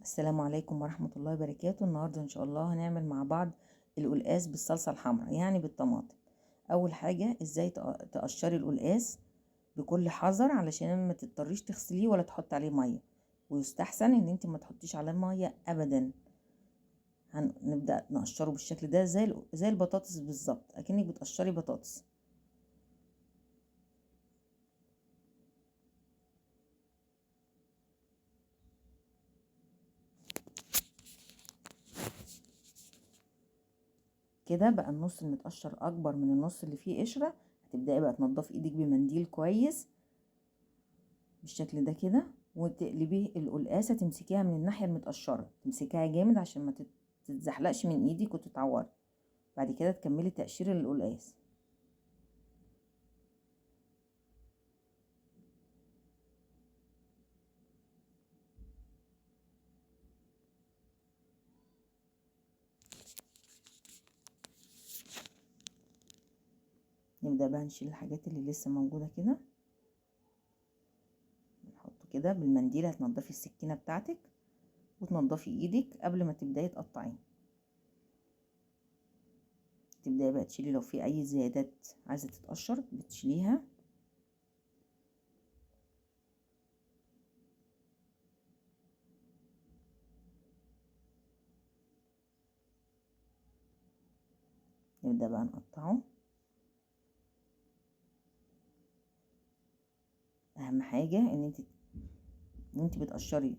السلام عليكم ورحمة الله وبركاته. النهاردة إن شاء الله هنعمل مع بعض القلقاس بالصلصة الحمراء، يعني بالطماطم. أول حاجة إزاي تقشري القلقاس بكل حذر علشان ما تضطريش تغسليه ولا تحط عليه مية، ويستحسن إن انت ما تحطيش عليه مية أبدا. هنبدأ نقشره بالشكل ده زي البطاطس بالظبط، أكنك بتقشري بطاطس. كده بقى النص المتقشر اكبر من النص اللي فيه قشرة. هتبداي بقى تنضفي ايدك بمنديل كويس بالشكل ده كده، وتقلبي القلقاسه، تمسكيها من الناحية المتقشره، تمسكيها جامد عشان ما تتزحلقش من ايدك وتتعوري. بعد كده تكملي تقشير القلقاس. نبدأ بقى نشيل الحاجات اللي لسه موجودة كده، نحطه كده بالمنديل. هتنضفي السكينة بتاعتك وتنضفي ايدك قبل ما تبدأي تقطعيه. تبدأي بقى تشيلي لو في اي زيادات عايزة تتقشر بتشيليها. نبدأ بقى نقطعه. اهم حاجة ان انت وانت بتقشري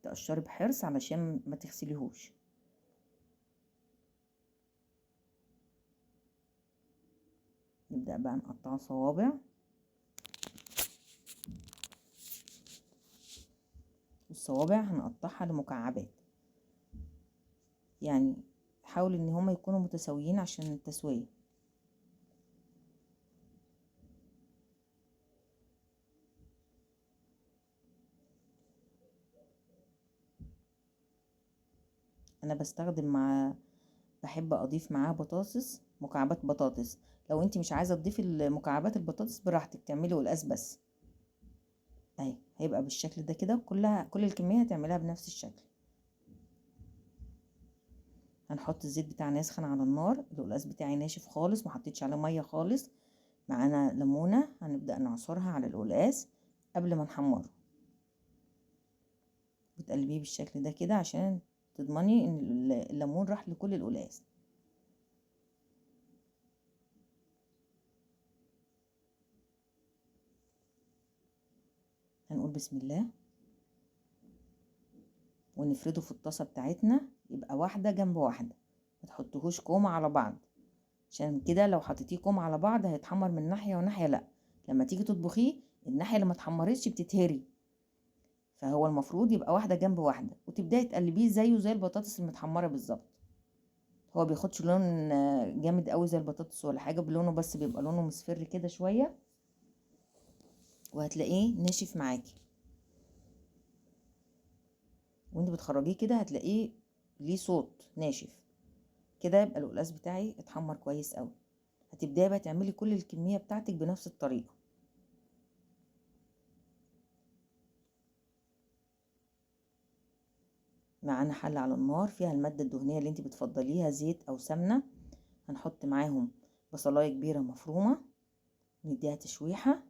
تقشري بحرص علشان ما تغسليهوش. نبدأ بقى نقطعه صوابع، والصوابع هنقطعها لمكعبات، يعني حاولي ان هما يكونوا متساويين عشان التسوية. انا بستخدم مع بحب اضيف معاه بطاطس، مكعبات بطاطس. لو انت مش عايزه تضيفي مكعبات البطاطس براحتك، تعملي قلقاس بس. اهي هيبقى بالشكل ده كده، كل الكمية هتعمليها بنفس الشكل. هنحط الزيت بتاعنا يسخن على النار. القلقاس بتاعي ناشف خالص، ما حطيتش عليه مية خالص. معانا ليمونه هنبدا نعصرها على القلقاس قبل ما نحمره، وتقلبيه بالشكل ده كده عشان تضمني ان الليمون راح لكل القلقاس. هنقول بسم الله ونفرده في الطاسه بتاعتنا، يبقى واحدة جنب واحدة، ما تحطوهوش كوم على بعض، عشان كده لو حطيتيه كوم على بعض هيتحمر من ناحية وناحية لا. لما تيجي تطبخيه الناحية اللي ما اتحمرتش بتتهري، فهو المفروض يبقى واحدة جنب واحدة، وتبداي تقلبيه زيه زي البطاطس المتحمره بالظبط. هو بياخدش لون جامد قوي زي البطاطس ولا حاجة، بلونه بس بيبقى لونه مصفر كده شوية، وهتلاقيه ناشف معاكي. وانت بتخرجيه كده هتلاقيه ليه صوت ناشف كده، يبقى القلقاس بتاعي اتحمر كويس قوي. هتبداي بقى تعملي كل الكمية بتاعتك بنفس الطريقة. معانا حله على النار فيها المادة الدهنية اللي انت بتفضليها، زيت او سمنه. هنحط معاهم بصلايه كبيرة مفرومه، نديها تشويحه.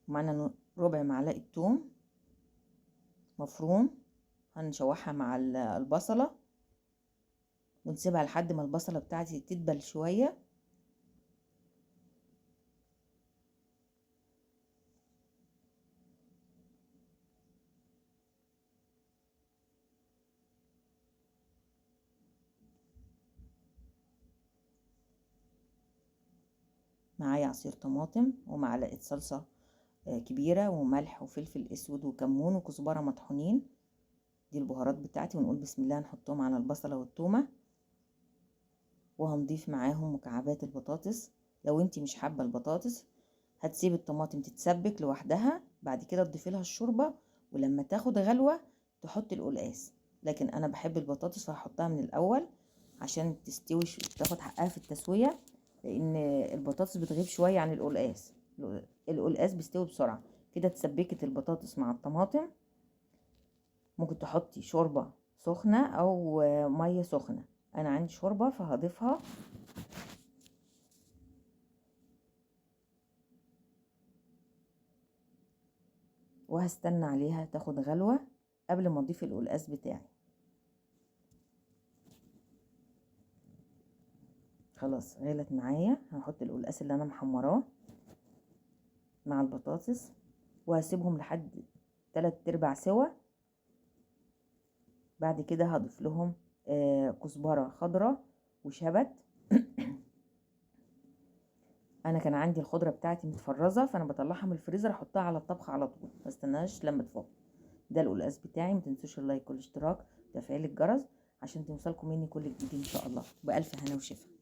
معانا ربع معلقه ثوم مفروم، هنشوحها مع البصله ونسيبها لحد ما البصله بتاعتي تدبل شوية. معايا عصير طماطم ومعلقة صلصه كبيرة وملح وفلفل اسود وكمون وكزبره مطحونين، دي البهارات بتاعتي. ونقول بسم الله. نحطهم على البصله والثومه، وهنضيف معاهم مكعبات البطاطس. لو انتي مش حابة البطاطس هتسيب الطماطم تتسبك لوحدها، بعد كده تضيفي لها الشوربة، ولما تاخد غلوه تحطي القلقاس. لكن انا بحب البطاطس فهحطها من الاول عشان تستوي تاخد حقها في التسوية، لان البطاطس بتغيب شوية عن القلقاس، القلقاس بيستوي بسرعة. كده اتسبكت البطاطس مع الطماطم. ممكن تحطي شوربة سخنة او مية سخنة، انا عندي شوربة فهضيفها. وهستنى عليها تاخد غلوة قبل ما اضيف القلقاس بتاعي. خلاص غلت معايا، هحط القلقاس اللي انا محمراه مع البطاطس، وهسيبهم لحد 3/4 سوا. بعد كده هضيف لهم كزبرة خضراء وشبت. انا كان عندي الخضرة بتاعتي متفرزة، فانا بطلعها من الفريزر احطها على الطبخ على طول، ما استناش لما تفك. ده القلقاس بتاعي. ما تنسوش اللايك والاشتراك وتفعيل الجرس عشان توصلكم مني كل جديد ان شاء الله. بألف هنا وشفا.